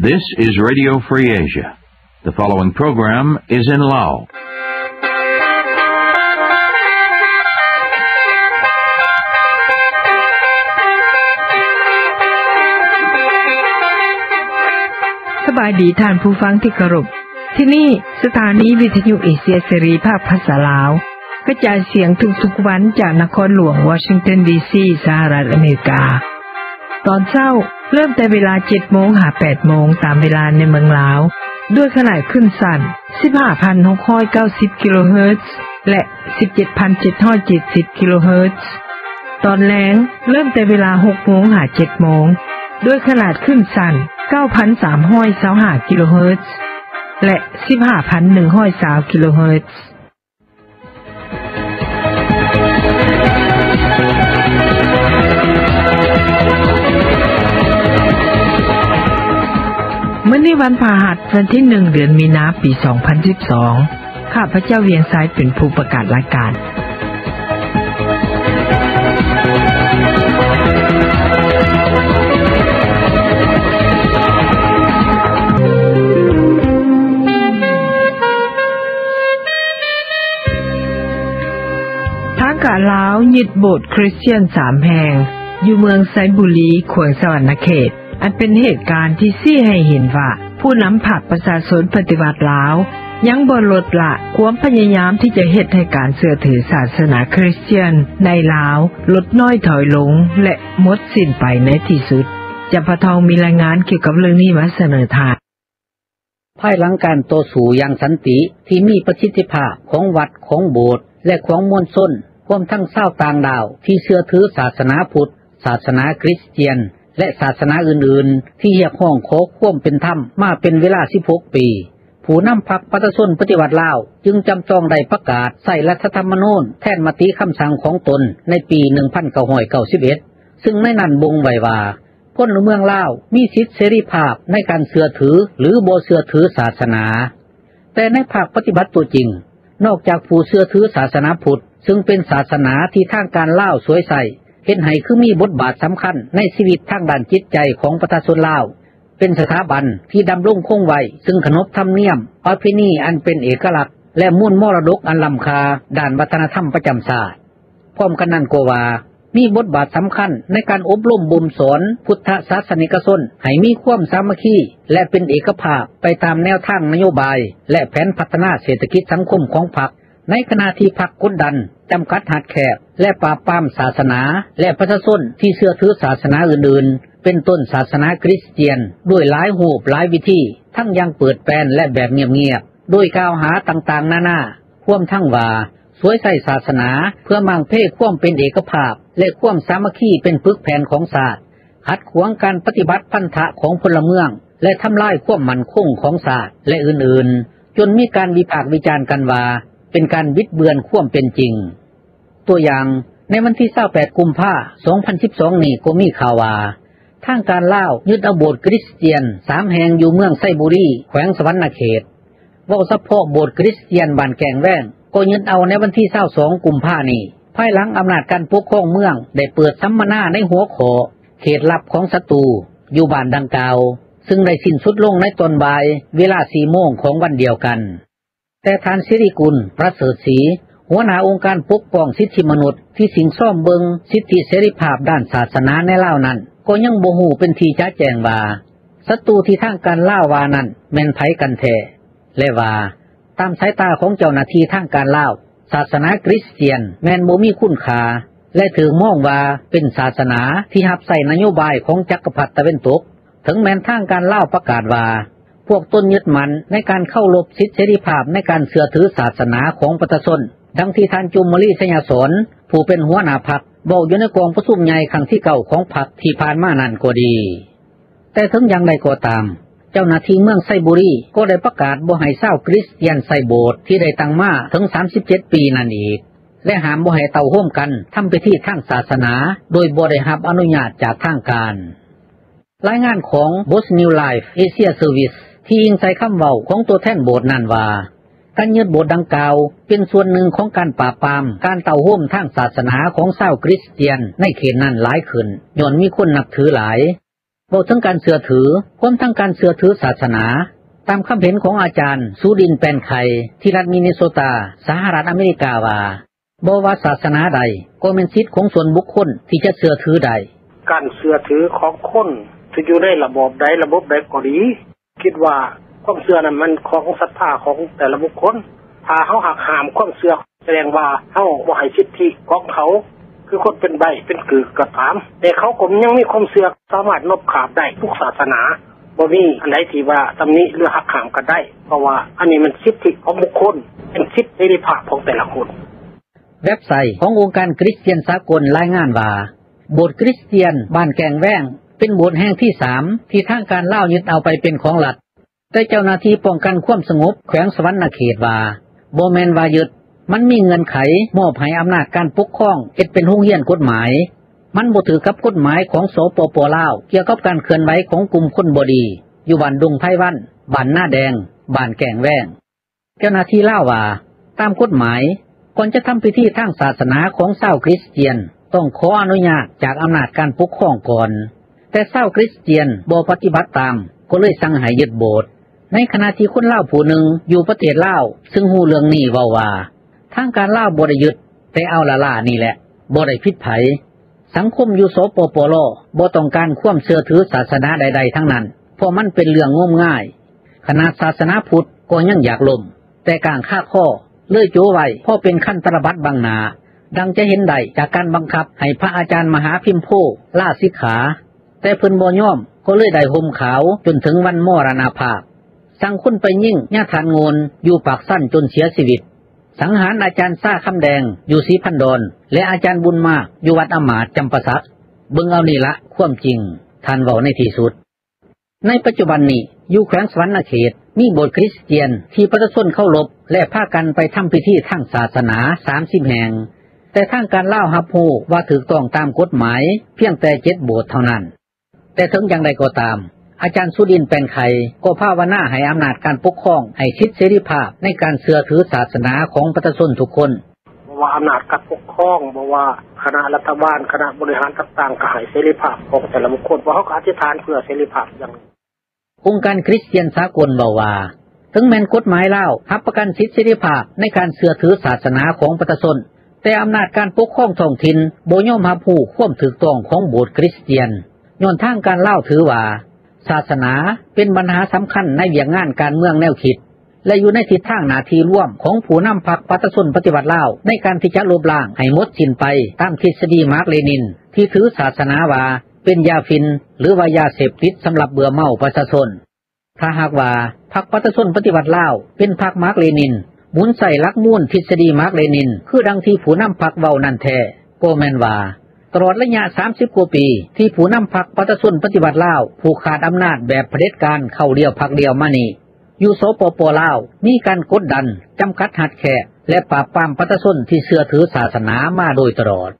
This is Radio Free Asia. The following program is in Lao. ສະບາຍດີທ່ານຜູ້ຟັງທີ່ເຄົາລົບ. ທີ່ນີ້ສະຖານີວິທະຍຸເອເຊຍເສລີພາບພາສາລາວ ກະຈາຍສຽງທຸກໆວັນຈາກນະຄອນຫຼວງວໍຊິງຕັນ ດີຊີ ສະຫະລັດອາເມລິກາ. ຕອນເຊົ້າເລີ່ມແຕ່ເວລາເຈັດໂມງຫາແປດໂມງຕາມເວລາໃນເມືອງລາວ ດ້ວຍຂະໜາດຄື້ນສັ້ນສິບຫ້າພັນຫົກຮ້ອຍເກົ້າສິບກິໂລເຮີດ ແລະ ສິບເຈັດພັນເຈັດຮ້ອຍເຈັດສິບກິໂລເຮີດ. ຕອນແລງເລີ່ມແຕ່ເວລາຫົກໂມງຫາເຈັດໂມງ ດ້ວຍຂະໜາດຄື້ນສັ້ນເກົ້າພັນສາມຮ້ອຍຊາວຫ້າກິໂລເຮີດ ແລະ ສິບຫ້າພັນໜຶ່ງຮ້ອຍຊາວກິໂລເຮີດ. ມື້ນີ້ວັນພະຫັດ ວັນທີໜຶ່ງ ເດືອນມີນາ ປີສອງພັນສິບສອງ ຂ້າພະເຈົ້າ ວຽງໄຊ ເປັນຜູ້ປະກາດລາຍການ. ທາງການລາວຍຶດໂບດຄຣິສຕຽນສາມແຫ່ງ ຢູ່ເມືອງໄຊບູລີ ແຂວງສະຫວັນນະເຂດ ອັນເປັນເຫດການທີ່ຊີ້ໃຫ້ເຫັນວ່າ ຜູ້ນຳພັກປະຊາຊົນປະຕິວັດລາວ ຍັງບໍ່ລົດລະຄວາມພະຍາຍາມທີ່ຈະເຮັດໃຫ້ການເຊື່ອຖືສາສະໜາຄຣິສຕຽນໃນລາວ ລົດນ້ອຍຖອຍລົງ ແລະ ໝົດສິ້ນໄປໃນທີ່ສຸດ. ຈຳປາທອງມີລາຍງານກ່ຽວກັບເລື່ອງນີ້ມາສະເໜີທ່ານ. ພາຍຫຼັງການຕໍ່ສູ້ຢ່າງສັນຕິທີ່ມີປະສິດທິພາບຂອງວັດ, ຂອງໂບດ ແລະ ຂອງມວນຊົນ, ຮວມທັງຊາວຕ່າງດ້າວທີ່ເຊື່ອຖືສາສະໜາພຸດ, ສາສະໜາຄຣິສຕຽນ ແລະ ສາສະໜາອື່ນໆ ທີ່ຮຽກຮ້ອງຂໍຄວາມເປັນທຳມາເປັນເວລາສິບຫົກປີ, ຜູ້ນຳພັກປະຊາຊົນປະຕິວັດລາວ ຈຶ່ງຈຳຕ້ອງໄດ້ປະກາດໃຊ້ລັດຖະທຳມະນູນແທນມະຕິຄຳສັ່ງຂອງຕົນໃນປີໜຶ່ງພັນເກົ້າຮ້ອຍເກົ້າສິບເອັດ ຊຶ່ງໃນນັ້ນບົ່ງໄວ້ວ່າ ພົນລະເມືອງລາວມີສິດເສລີພາບໃນການເຊື່ອຖື ຫຼື ບໍ່ເຊື່ອຖືສາສະໜາ. ແຕ່ໃນພາກປະຕິບັດຕົວຈິງ, ນອກຈາກຜູ້ເຊື່ອຖືສາສະໜາພຸດ ຊຶ່ງເປັນສາສະໜາທີ່ທາງການລາວສວຍໃຊ້ ເຮັດໃຫ້ຄືມີບົດບາດສຳຄັນໃນຊີວິດທາງດ້ານຈິດໃຈຂອງປະຊາຊົນລາວ, ເປັນສະຖາບັນທີ່ດຳລົງຄົງໄວ້ຊຶ່ງຂະໜົບທຳນຽມ, ປະເພນີອັນເປັນເອກະລັກ ແລະ ມູນມໍລະດົກອັນລ້ຳຄ່າດ້ານວັດທະນະທຳປະຈຳຊາດ. ພ້ອມກັນນັ້ນກໍວ່າ ມີບົດບາດສຳຄັນໃນການອົບຮົມບົ່ມສອນພຸດທະສາສະນິກະຊົນໃຫ້ມີຄວາມສາມັກຄີ ແລະ ເປັນເອກະພາບໄປຕາມແນວທາງນະໂຍບາຍ ແລະ ແຜນພັດທະນາເສດຖະກິດສັງຄົມຂອງພັກ, ໃນຂະນະທີ່ພັກກົດດັນ, ຈຳກັດຮັດແຄບ ແລະ ປາບປາມສາສະໜາ ແລະ ປະຊາຊົນທີ່ເຊື່ອຖືສາສະໜາອື່ນໆ ເປັນຕົ້ນສາສະໜາຄຣິສຕຽນ ດ້ວຍຫຼາຍຮູບຫຼາຍວິທີ ທັງຢ່າງເປີດແປນ ແລະ ແບບງຽບໆ ໂດຍກ່າວຫາຕ່າງໆນານາ ຮວມທັງວ່າ ສວຍໃຊ້ສາສະໜາເພື່ອມ້າງເພຄວາມເປັນເອກະພາບ ແລະ ຄວາມສາມັກຄີເປັນປຶກແຜ່ນຂອງຊາດ, ຂັດຂວາງການປະຕິບັດພັນທະຂອງພົນລະເມືອງ ແລະ ທຳລາຍຄວາມໝັ້ນຄົງຂອງຊາດ ແລະ ອື່ນໆ, ຈົນມີການວິພາກວິຈານກັນວ່າ ເປັນການບິດເບືອນຄວາມເປັນຈິງ. ຕົວຢ່າງ, ໃນວັນທີຊາວແປດ ກຸມພາ ສອງພັນສິບສອງນີ້ ກໍມີຂ່າວວ່າ ທາງການລາວຍຶດເອົາໂບດຄຣິສຕຽນສາມແຫ່ງຢູ່ເມືອງໄຊບູລີ ແຂວງສະຫວັນນະເຂດ. ເວົ້າສະເພາະໂບດຄຣິສຕຽນບ້ານແກ້ງແວງ ກໍຍຶດເອົາໃນວັນທີຊາວສອງ ກຸມພານີ້ ພາຍຫຼັງອຳນາດການປົກຄອງເມືອງໄດ້ເປີດສຳມະນາໃນຫົວຂໍ້ ເຂດລັບຂອງສັດຕູ ຢູ່ບ້ານດັ່ງກ່າວ, ຊຶ່ງໄດ້ສິ້ນສຸດລົງໃນຕອນບ່າຍເວລາສີ່ໂມງຂອງວັນດຽວກັນ. ແຕ່ທ່ານ ສິລິກຸນ ປະເສີດສີ ຫົວໜ້າອົງການປົກປ້ອງສິດທິມະນຸດທີ່ສິ້ງຊອມເບິ່ງສິດທິເສລີພາບດ້ານສາສະໜາໃນລາວນັ້ນ ກໍຍັງບໍ່ຮູ້ເປັນທີ່ຈະແຈ້ງວ່າ ສັດຕູທີ່ທາງການລາວວ່ານັ້ນແມ່ນໃຜກັນແທ້ ແລະວ່າ ຕາມສາຍຕາຂອງເຈົ້າໜ້າທີ່ທາງການລາວ, ສາສະໜາຄຣິສຕຽນແມ່ນບໍ່ມີຄຸນຄ່າ ແລະ ຖືກມອງວ່າເປັນສາສະໜາທີ່ຮັບໃຊ້ນະໂຍບາຍຂອງຈັກກະພັດຕາເວັນຕົກ, ເຖິງແມ່ນທາງການລາວປະກາດວ່າ ພວກຕົນຍຶດໝັ້ນໃນການເຄົາລົບສິດເສລີພາບໃນການເຊື່ອຖືສາສະໜາຂອງປະຊາຊົນ, ດັ່ງທີ່ທ່ານ ຈູມມະລີ ໄຊຍະສອນ ຜູ້ເປັນຫົວໜ້າພັກ ເວົ້າຢູ່ໃນກອງປະຊຸມໃຫຍ່ຄັ້ງທີເກົ້າຂອງພັກທີ່ຜ່ານມານັ້ນກໍດີ. ແຕ່ເຖິງຢ່າງໃດກໍຕາມ, ເຈົ້າໜ້າທີ່ເມືອງໄຊບູລີກໍໄດ້ປະກາດບໍ່ໃຫ້ຊາວຄຣິສຕຽນໃຊ້ໂບດທີ່ໄດ້ຕັ້ງມາເຖິງສາມສິບເຈັດປີນັ້ນອີກ ແລະ ຫ້າມບໍ່ໃຫ້ເຕົ້າໂຮມກັນທຳພິທີທາງສາສະໜາໂດຍບໍ່ໄດ້ຮັບອະນຸຍາດຈາກທາງການ. ລາຍງານຂອງ Bos New Life Asia Service ທີ່ອີງໃສ່ຄຳເວົ້າຂອງຕົວແທນໂບດນັ້ນວ່າ ການຍຶດໂບດດັ່ງກ່າວເປັນສ່ວນໜຶ່ງຂອງການປາບປາມການເຕົ້າໂຮມທາງສາສະໜາຂອງຊາວຄຣິສຕຽນໃນເຂດນັ້ນຫຼາຍຂຶ້ນ ຍ້ອນມີຄົນນັບຖືຫຼາຍ. ເວົ້າເຖິງການເຊື່ອຖື ຮວມທັງການເຊື່ອຖືສາສະໜາ, ຕາມຄຳເຫັນຂອງອາຈານ ສຸລິນ ແປນໄຂ່ ທີ່ລັດມິນເນໂຊຕາ ສະຫະລັດອາເມລິກາວ່າ ບໍ່ວ່າສາສະໜາໃດ ກໍແມ່ນສິດຂອງສ່ວນບຸກຄົນທີ່ຈະເຊື່ອຖືໄດ້. ການເຊື່ອຖືຂອງຄົນ ຈະຢູ່ໃນລະບອບໃດ ລະບົບໃດກໍດີ ຄິດວ່າຄວາມເຊື່ອນັ້ນມັນຂອງສັດທາຂອງແຕ່ລະບຸກຄົນ. ຖ້າເຮົາຫັກຫ້າມຄວາມເຊື່ອ ສະແດງວ່າເຮົາບໍ່ໃຫ້ສິດທິຂອງເຂົາ ຄືຄົນເປັນໃບ້ເປັນກືກກໍຕາມ ແຕ່ເຂົາກໍຍັງມີຄວາມເຊື່ອ ສາມາດນົບຂາບໄດ້ທຸກສາສະໜາ ບໍ່ມີອັນໃດທີ່ວ່າຕຳນິ ຫຼື ຫັກຫ້າມກັນໄດ້ ເພາະວ່າອັນນີ້ມັນສິດທິຂອງບຸກຄົນ ເປັນສິດເສລີພາບຂອງແຕ່ລະຄົນ. ເວັບໄຊຂອງອົງການຄຣິສຕຽນສາກົນລາຍງານວ່າ ໂບດຄຣິສຕຽນບ້ານແກ້ງແວງ ເປັນໂບດແຫ່ງທີສາມ ທີ່ທາງການລາວຍຶດເອົາໄປເປັນຂອງລັດ, ແຕ່ເຈົ້າໜ້າທີ່ປ້ອງກັນຄວາມສະຫງົບແຂວງສະຫວັນນະເຂດວ່າ ບໍ່ແມ່ນວ່າຍຶດ, ມັນມີເງື່ອນໄຂມອບໃຫ້ອຳນາດການປົກຄອງເຮັດເປັນໂຮງຮຽນກົດໝາຍ. ມັນບໍ່ຖືກກັບກົດໝາຍຂອງ ສປປ ລາວ ກ່ຽວກັບການເຄື່ອນໄຫວຂອງກຸ່ມຄົນບໍ່ດີ ຢູ່ບ້ານດົງໄພວັນ, ບ້ານນາແດງ, ບ້ານແກ້ງແວງ. ເຈົ້າໜ້າທີ່ລາວວ່າ ຕາມກົດໝາຍ ກ່ອນຈະທຳພິທີທາງສາສະໜາຂອງຊາວຄຣິສຕຽນ ຕ້ອງຂໍອະນຸຍາດຈາກອຳນາດການປົກຄອງກ່ອນ, ແຕ່ຊາວຄຣິສຕຽນບໍ່ປະຕິບັດຕາມ ກໍເລີຍສັ່ງໃຫ້ຍຶດໂບດ. ໃນຂະນະທີ່ຄົນລາວຜູ້ໜຶ່ງຢູ່ປະເທດລາວ ຊຶ່ງຮູ້ເລື່ອງນີ້ເວົ້າວ່າ ທາງການລາວບໍ່ໄດ້ຍຶດ ແຕ່ເອົາລ້າໆນີ້ແຫຼະ ບໍ່ໄດ້ຜິດໃຜ. ສັງຄົມຢູ່ ສປປ ລ ບໍ່ຕ້ອງການຄວາມເຊື່ອຖືສາສະໜາໃດໆທັງນັ້ນ ເພາະມັນເປັນເລື່ອງງົມງາຍ. ຂະໜາດສາສະໜາພຸດກໍຍັງຢາກລົ້ມ ແຕ່ກ້າງຄາຄໍ ເລີຍໂຈະໄວ້ພໍເປັນຄັນຕະລະບັດບັງໜ້າ, ດັ່ງຈະເຫັນໄດ້ຈາກການບັງຄັບໃຫ້ພະອາຈານມະຫາພິມໂພລາສິກຂາ, ແຕ່ເພິ່ນບໍ່ຍອມ ກໍເລີຍໄດ້ຫົ່ມຂາວຈົນເຖິງວັນມໍລະນະພາບ. ສັ່ງຄົນໄປຍິງຍາທ່ານໂງ່ນຢູ່ປາກຊັນຈົນເສຍຊີວິດ, ສັງຫານອາຈານຊາຄຳແດງຢູ່ສີພັນດອນ ແລະ ອາຈານບຸນມາກຢູ່ວັດອາມາດຈຳປາສັກ. ເບິ່ງເອົານີ້ລະຄວາມຈິງ, ທ່ານເວົ້າໃນທີ່ສຸດ. ໃນປັດຈຸບັນນີ້ ຢູ່ແຂວງສະຫວັນນະເຂດ ມີໂບດຄຣິສຕຽນທີ່ປະຊາຊົນເຄົາລົບ ແລະ ພາກັນໄປທຳພິທີທາງສາສະໜາ ສາມສິບແຫ່ງ, ແຕ່ທາງການລາວຮັບຮູ້ວ່າຖືກຕ້ອງຕາມກົດໝາຍພຽງແຕ່ເຈັດໂບດເທົ່ານັ້ນ. ແຕ່ເຖິງຢ່າງໃດກໍຕາມ, ອາຈານສຸລິນ ແປນໄຂ່ ກໍພາວະນາໃຫ້ອຳນາດການປົກຄອງໃຫ້ສິດເສລີພາບໃນການເຊື່ອຖືສາສະໜາຂອງປະຊາຊົນທຸກຄົນ. ບໍ່ວ່າອຳນາດການປົກຄອງ, ບໍ່ວ່າຄະນະລັດຖະບານ, ຄະນະບໍລິຫານຕ່າງໆ ກໍໃຫ້ເສລີພາບຂອງແຕ່ລະບຸກຄົນ, ພວກເຮົາກໍອະທິຖານເພື່ອເສລີພາບຢ່າງໜຶ່ງ. ອົງການຄຣິສຕຽນສາກົນເວົ້າວ່າ ເຖິງແມ່ນກົດໝາຍລາວຮັບປະກັນສິດເສລີພາບໃນການເຊື່ອຖືສາສະໜາຂອງປະຊາຊົນ, ແຕ່ອຳນາດການປົກຄອງທ້ອງຖິ່ນບໍ່ຍອມຮັບຮູ້ຄວາມຖືກຕ້ອງຂອງໂບດຄຣິສຕຽນ, ຍ້ອນທາງການລາວຖືວ່າ ສາສະໜາເປັນບັນຫາສຳຄັນໃນວຽກງານການເມືອງແນວຄິດ ແລະ ຢູ່ໃນທິດທາງໜ້າທີ່ລວມຂອງຜູ້ນຳພັກປະຊາຊົນປະຕິວັດລາວ ໃນການທີ່ຈະລົບລ້າງໃຫ້ໝົດສິ້ນໄປຕາມທິດສະດີມາກເລນິນ ທີ່ຖືສາສະໜາວ່າເປັນຢາຝິ່ນ ຫຼືວ່າຢາເສບຕິດສຳລັບເບື່ອເມົາປະຊາຊົນ. ຖ້າຫາກວ່າພັກປະຊາຊົນປະຕິວັດລາວເປັນພັກມາກເລນິນ, ໝູນໃຊ້ຫຼັກມູນທິດສະດີມາກເລນິນ ຄືດັ່ງທີ່ຜູ້ນຳພັກເວົ້ານັ້ນແທ້, ກໍແມ່ນວ່າ ຕະຫຼອດໄລຍະສາມສິບກວ່າປີ ທີ່ຜູ້ນຳພັກປະຊາຊົນປະຕິວັດລາວ ຜູກຂາດອຳນາດແບບຜະເດັດການເຂົ້າດຽວພັກດຽວມານີ້, ຢູ່ ສປປ ລາວ ມີການກົດດັນ, ຈຳກັດຮັດແຄບ ແລະ ປາບປາມປະຊາຊົນທີ່ເຊື່ອຖືສາສະໜາມາໂດຍຕະຫຼອດ.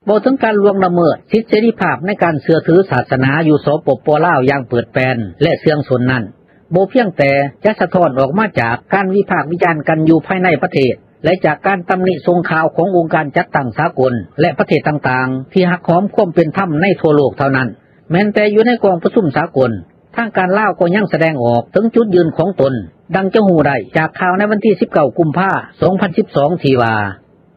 ເວົ້າເຖິງການລ່ວງລະເມີດສິດເສລີພາບໃນການເຊື່ອຖືສາສະໜາຢູ່ ສປປ ລາວ ຢ່າງເປີດແປນ ແລະ ເຊື່ອງຊົນນັ້ນ, ບໍ່ພຽງແຕ່ຈະສະທ້ອນອອກມາຈາກການວິພາກວິຈານກັນຢູ່ພາຍໃນປະເທດ ແລະ ຈາກການຕຳໜິສົ່ງຂ່າວຂອງອົງການຈັດຕັ້ງສາກົນ ແລະ ປະເທດຕ່າງໆ ທີ່ຮັກຫອມຄວາມເປັນທຳໃນທົ່ວໂລກເທົ່ານັ້ນ, ແມ່ນແຕ່ຢູ່ໃນກອງປະຊຸມສາກົນ, ທາງການລາວກໍຍັງສະແດງອອກເຖິງຈຸດຢືນຂອງຕົນ, ດັ່ງຈະຮູ້ໄດ້ຈາກຂ່າວໃນວັນທີສິບເກົ້າ ກຸມພາ ສອງພັນສິບສອງ ທີ່ວ່າ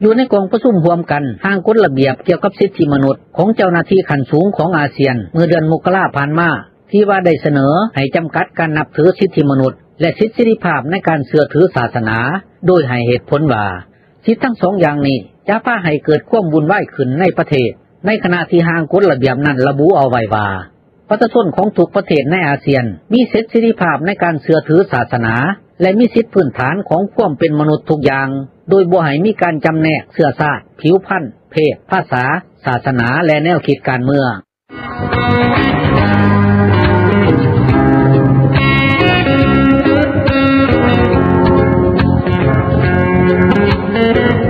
ຢູ່ໃນກອງປະຊຸມຮ່ວມກັນຮ່າງກົດລະບຽບກ່ຽວກັບສິດທິມະນຸດຂອງເຈົ້າໜ້າທີ່ຂັ້ນສູງຂອງອາຊຽນ ເມື່ອເດືອນມົກກະລາຜ່ານມາ ທີ່ວ່າໄດ້ສະເໜີໃຫ້ຈຳກັດການນັບຖືສິດທິມະນຸດ ແລະ ສິດເສລີພາບໃນການເຊື່ອຖືສາສະໜາ, ໂດຍໃຫ້ເຫດຜົນວ່າ ສິດທັງສອງຢ່າງນີ້ຈະພາໃຫ້ເກີດຄວາມວຸ່ນວາຍຂຶ້ນໃນປະເທດ, ໃນຂະນະທີ່ຮ່າງກົດລະບຽບນັ້ນລະບຸເອົາໄວ້ວ່າ ປະຊາຊົນຂອງທຸກປະເທດໃນອາຊຽນ ມີສິດເສລີພາບໃນການເຊື່ອຖືສາສະໜາ ແລະ ມີສິດພື້ນຖານຂອງຄວາມເປັນມະນຸດທຸກຢ່າງ, ໂດຍບໍ່ໃຫ້ມີການຈຳແນກເຊື້ອຊາດ, ຜິວພັນ, ເພດ, ພາສາ, ສາສະໜາ ແລະ ແນວຄິດການເມືອງ.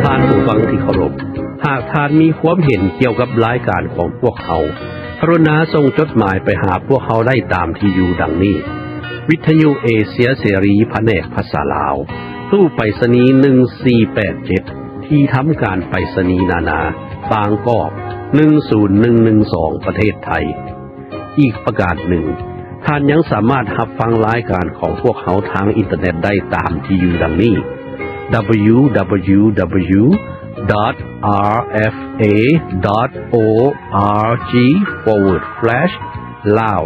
ທ່ານຜູ້ຟັງທີ່ເຄົາລົບ, ຫາກທ່ານມີຄວາມເຫັນກ່ຽວກັບລາຍການຂອງພວກເຮົາ, ກະລຸນາສົ່ງຈົດໝາຍໄປຫາພວກເຮົາໄດ້ຕາມທີ່ຢູ່ດັ່ງນີ້: ວິທະຍຸເອເຊຍເສລີ ພະແນກພາສາລາວ, ຕູ້ໄປສະນີ ໜຶ່ງສີ່ແປດເຈັດ ທີ່ທຳການໄປສະນີນານາ, ບາງກອກ ໜຶ່ງສູນໜຶ່ງໜຶ່ງສອງ ປະເທດໄທ. ອີກປະການໜຶ່ງ, ທ່ານຍັງສາມາດຮັບຟັງລາຍການຂອງພວກເຮົາທາງອິນເຕີເນັດໄດ້ຕາມທີ່ຢູ່ດັ່ງນີ້ www.rfa.org/lao